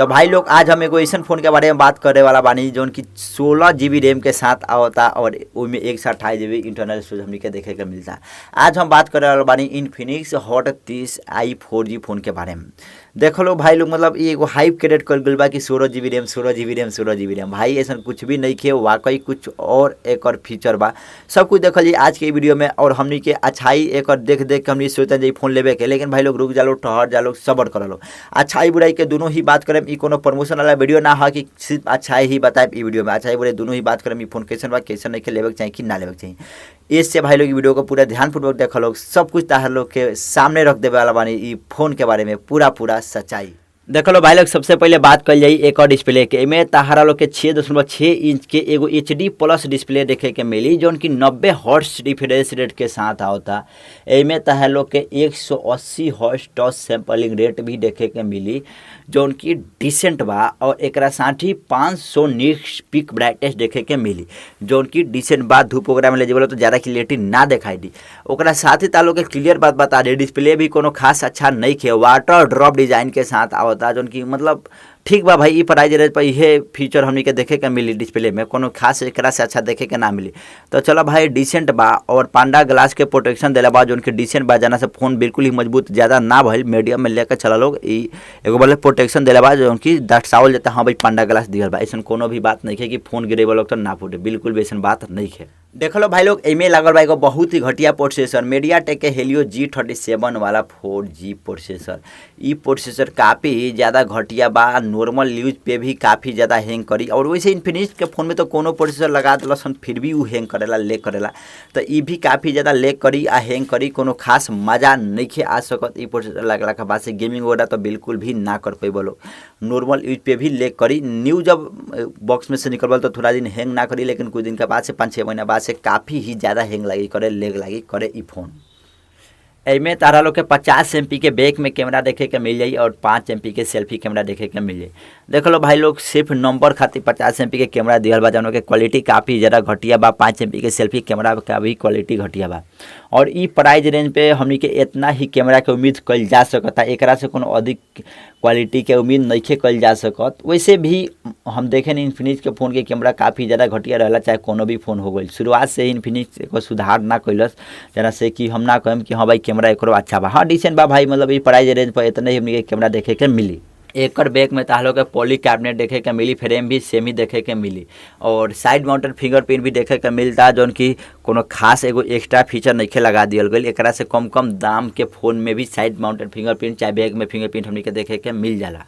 तो भाई लोग, आज हम एगो ऐसा फोन के बारे में बात करे वाला बानी जौन की 16 जीबी रैम के साथ आवता और ओमे 128 जीबी इंटरनल स्टोरेज हमनी के देखे के मिलता। आज हम बात करे वाला बानी इन्फिनिक्स हॉट 30 आई 4जी फोन के बारे में। देख लो भाई लोग, मतलब ई एगो हाइप क्रिएट कर गइल बा कि 16 GB RAM, 16 GB RAM, 16 GB RAM. भाई, ऐसा कुछ भी नहीं खे, वाकई कुछ और एक फीचर बा। सब कुछ देखल जाई आज के वीडियो में और हमनी के अच्छाई एक देख देख के हमनी सोचते जाई फोन लेवे के। लेकिन भाई लोग, रुक जालो, ठहर जालो, सबर कर लो। अच्छाई बुराई के दोनों ही बात करें। ई कोनो प्रमोशन वाला वीडियो ना है कि सिर्फ अच्छाई ही बताए। ई वीडियो में अच्छाई बुराई दोनों ही बात करें, ई फोन कैसन बा, कैसन नहीं, लेवे के चाहिए कि ना लेवे के चाहिए। इससे भाई लोग, वीडियो को पूरा ध्यानपूर्वक देख लोग। सब कुछ ताहर लोग के सामने रख देवे वाला बानी, ई फोन के बारे में पूरा पूरा सच्चाई। देख लो भाई लोग, सबसे पहले बात कल जाई एक और डिस्प्ले के। एमे तहारा लोग के 6.6 इंच के एगो एचडी प्लस डिस्प्ले देखे के मिली, जौन की 90 हर्ट्स रिफ्रेश रेट के साथ आवता। एमे तहार लोग के 180 हर्ट्स टच सैम्पलिंग रेट भी देखे के मिली, जौन की डिसेंट बा और एकरा साथ ही 500 निट्स पीक ब्राइटनेस देखे के मिली, जौन की डिसेंट बा। धूप वगैरह में ले जेबे तो ज़्यादा क्लियरिटी ना दिखाई दी। ओकरा साथ ही तालो के क्लियर बात बता दे, डिस्प्ले भी कोनो खास अच्छा नहीं खे। वाटर ड्रॉप डिजाइन के साथ आवता, जौन की मतलब ठीक बा भाई। ई प्राइस रेंज पर इहे फीचर हमनी के देखे के मिली। डिस्प्ले में कोनो खास एकरा से अच्छा देखे के ना मिली। तो चलो भाई, डिसेंट बा और पांडा ग्लास के प्रोटेक्शन देला बा, जौन की डिसेंट बा, जना से फोन बिल्कुल ही मजबूत ज़्यादा ना भइल, मीडियम में लेकर चला लोग। ई एगो बोले प्रोटेक्शन देला बा, जौन की दर्शावल जाता, हाँ भाई, पांडा ग्लास दिहल बा। ऐसन कोनो भी बात नहीं है कि फोन गिरे वाला तो ना फूटे, बिल्कुल भी ऐसन बात नहीं है। देख लो भाई लोग, एमे लागल बा एगो बहुत ही घटिया प्रोसेसर, मीडिया टेक के हेलियो जी37 वाला 4जी प्रोसेसर। ई प्रोसेसर काफ़ी ज़्यादा घटिया बा। नॉर्मल यूज पे भी काफ़ी ज़्यादा हैंग करी और वैसे इन्फिनिक्स के फ़ोन में तो कोनो प्रोसेसर लगा दिलसन, फिर भी उ हैंग करेला, लेग करेला। तो ई भी काफ़ी ज़्यादा लेग करी आ हैंग करी। कोनो खास मजा नहीं आ सकत ई प्रोसेसर लगला के बाद से। गेमिंग वगैरह तो बिल्कुल भी ना कर पैबो लोग। नॉर्मल यूज पे भी लेग करी। न्यू जब बॉक्स में से निकलबल तो थोड़ा दिन हैंग ना करी, लेकिन कुछ दिन के बाद से, 5-6 महीना बाद से काफ़ी ही ज़्यादा हैंग लगी करे, लेग लगी करे ई फोन। एमे तारा लोग के 50 एमपी के बैक में कैमरा देखे के मिल जाई और 5 एमपी के सेल्फी कैमरा देखे के मिल जाई। देख लो भाई लोग, सिर्फ नंबर खातिर 50 एमपी के कैमरा दिहल बा, जौन के क्वालिटी काफ़ी ज़्यादा घटिया बा। 5 एमपी के सेल्फी कैमरा का भी क्वालिटी घटिया बा और ई प्राइस रेंज पे हमनी के इतना ही कैमरा के उम्मीद कइल जा सकता। एकरा से कोनो अधिक क्वालिटी के उम्मीद नइखे कइल जा सकत। वैसे भी हम देखे नहीं, इन्फिनिक्स के फ़ोन के कैमरा काफ़ी ज़्यादा घटिया रहेला, चाहे कोनो भी फ़ोन हो गइल। शुरुआत से ही इन्फिनिक्स को सुधार ना कैलस, जना से कि हम ना कहम कि हाँ भाई, कैमरा एकरो अच्छा बा। हाँ, डिसेंट बा भाई। मतलब ई प्राइस रेंज पर इतने ही हमनी के कैमरा देखे के मिली। एकर बैक में ताहलो के पॉली कार्बोनेट देखे के मिली, फ्रेम भी सेम ही देखे के मिली और साइड माउंटेड फिंगरप्रिंट भी देखे के मिलता, जौन की कोनो खास एगो एक्स्ट्रा फीचर नइखे लगा दियल गइल। एकरा से कम कम दाम के फ़ोन में भी साइड माउंटेड फिंगरप्रिंट चाहे बैक में फिंगरप्रिंट हमनी के देखे के मिल जाला।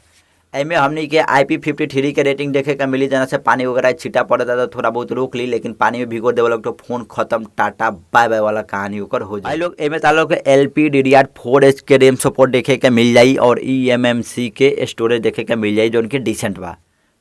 एमे हमनी के आईपी 53 के रेटिंग देखे के मिली, जना से पानी वगैरह छीटा पड़ता तो थोड़ा बहुत रोक ली, लेकिन पानी में भिगो देवल तो फोन खत्म, टाटा बाय बाय वाला कहानी ओकर हो जाए। लोग, एमे तालो के एलपी डीडीआर 4एच के रैम सपोर्ट देखे के मिल जाई और ईएमएमसी के स्टोरेज देखे के मिल जाई, जौन की डिसेंट बा।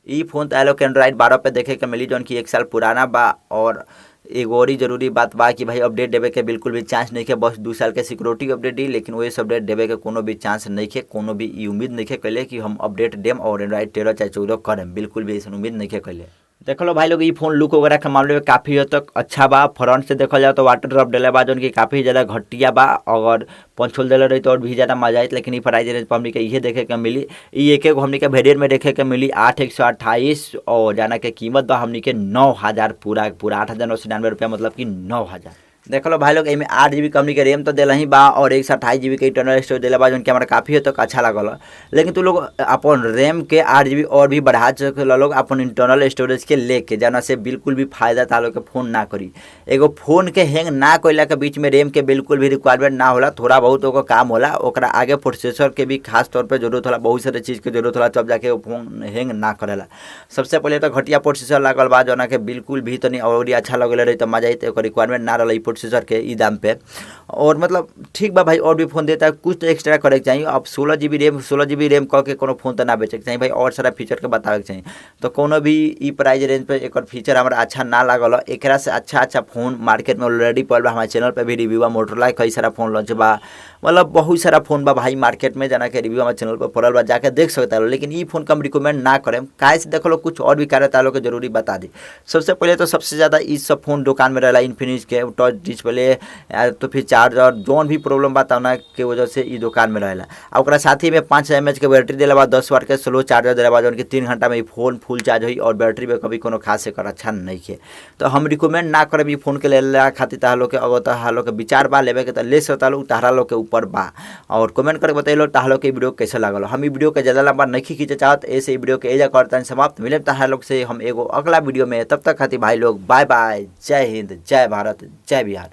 ई फोन तो के एंड्रॉइड 12 पे देखे के मिली, जौन की एक साल पुराना बा। और एगो और ही जरूरी बात बा कि भाई, अपडेट देवे के बिल्कुल भी चांस नहीं है। बस 2 साल के सिक्योरिटी अपडेट दी, लेकिन वही अपडेट देवे के कोनो भी चांस नहीं है। कोनो भी ई उम्मीद नहीं है कैले कि हम अपडेट देम और एंड्रॉइड 13 चाहे 14 करेम। बिल्कुल भी ऐसा उम्मीद नहीं है कैले। देख लो भाई लोग, ई फोन लुक वगैरह के मामले में काफ़ी हद तक अच्छा बा। फ्रंट से देखल जाए तो वाटर ड्रॉप डले बा, जौन की काफ़ी ज़्यादा घटिया बा। अगर पंच होल देले रही तो और भी ज़्यादा मजा आई, लेकिन ई प्राइस रेंज पर हमनी के इहे देखे के मिली। ई एक एक हमनी के वेरिएंट में देखे के मिली 8 128 और जाना के कीमत बा हमनी के 9000 पूरा पूरा, 8999 रुपया, मतलब कि 9000। देख लो भाई लोग, एमे 8 जीबी कंपनी के रैम तो दिल ही बा और 128 जीबी के इंटरनल स्टोरेज दिले बा, जौन कि हमरा काफ़ी हद तक अच्छा लागल। लेकिन तू लोग अपन रैम के 8 जीबी और भी बढ़ा सकेला लोग अपन इंटरनल स्टोरेज के लेके, जना से बिल्कुल भी फायदा ता लोग के फोन ना करी। एगो फोन के हैंग ना कइला के बीच में रैम के बिल्कुल भी रिक्वायरमेंट ना होला। थोड़ा बहुत ओकर काम होला। ओकरा आगे प्रोसेसर के भी खास तौर पे जरूरत होला, बहुत सारे चीज़ के जरूरत होला, तब जाके वो फोन हैंग ना करेला। सबसे पहले तो घटिया प्रोसेसर लागल बा, जौना के बिल्कुल भी तनी और अच्छा लगल रही तो मजा आई। ओकर रिक्वायरमेंट ना रहल ई प्रोसेसर के ई दाम पे। और मतलब ठीक बा भाई, और भी फोन देता है, कुछ तो एक्स्ट्रा करे के चाहिए। अब 16 जीबी रैम, 16 जीबी रैम कह के कोनो फोन तो ना बेचे के चाहिए भाई, और सारा फीचर के बतावे के चाहिए। तो कोनो भी ई प्राइस रेंज पे एकर फीचर हमरा अच्छा ना लागल। एकरा से अच्छा अच्छा फोन मार्केट में ऑलरेडी पड़ल बा। हमारे चैनल पे भी रिव्यू बा। मोटरोला के कई सारा फोन लॉन्च बा। मतलब बहुत सारा फोन बा भाई मार्केट में, जना के रिव्यू हमारे चैनल पर पड़ल बा, जाके देख सकता है। लेकिन ई फोन के हम रिकमेंड ना करें। काहे से? देख लो, कुछ और भी कारण तालो के जरूरी बता दी। सबसे पहले तो सबसे ज़्यादा ई सब फोन दुकान में रहेला इन्फिनिक्स के टच डिस्प्ले तो फिर चार्जर जौन भी प्रॉब्लम बा तौना के वजह से ई दुकान में रहेला। आ ओकरा साथ ही में 5 mAh के बैटरी देले बा, 10 वाट के स्लो चार्जर देले बा, जौन कि 3 घंटा में ई फोन फुल चार्ज होई और बैटरी में कभी कोनो खास एकर अच्छा नहीं है। तो हम रिकमेंड ना करब ई फोन के लेला खातिर तहार लोग के। अगर तहार लोग के विचार बा लेवे के त ले सकता लोग, तहारा लोग के ऊपर बा। और कमेंट करके बतैलो तहार लोग के वीडियो कैसे लागल। हम ई वीडियो के ज़्यादा लंबा नहीं खींचे चाहत, ऐसे ई वीडियो के एजा करता समाप्त। मिले तहार लोग से हम एगो अगला वीडियो में, तब तक खातिर भाई लोग बाय बाय, जय हिंद, जय भारत, जय बिहार।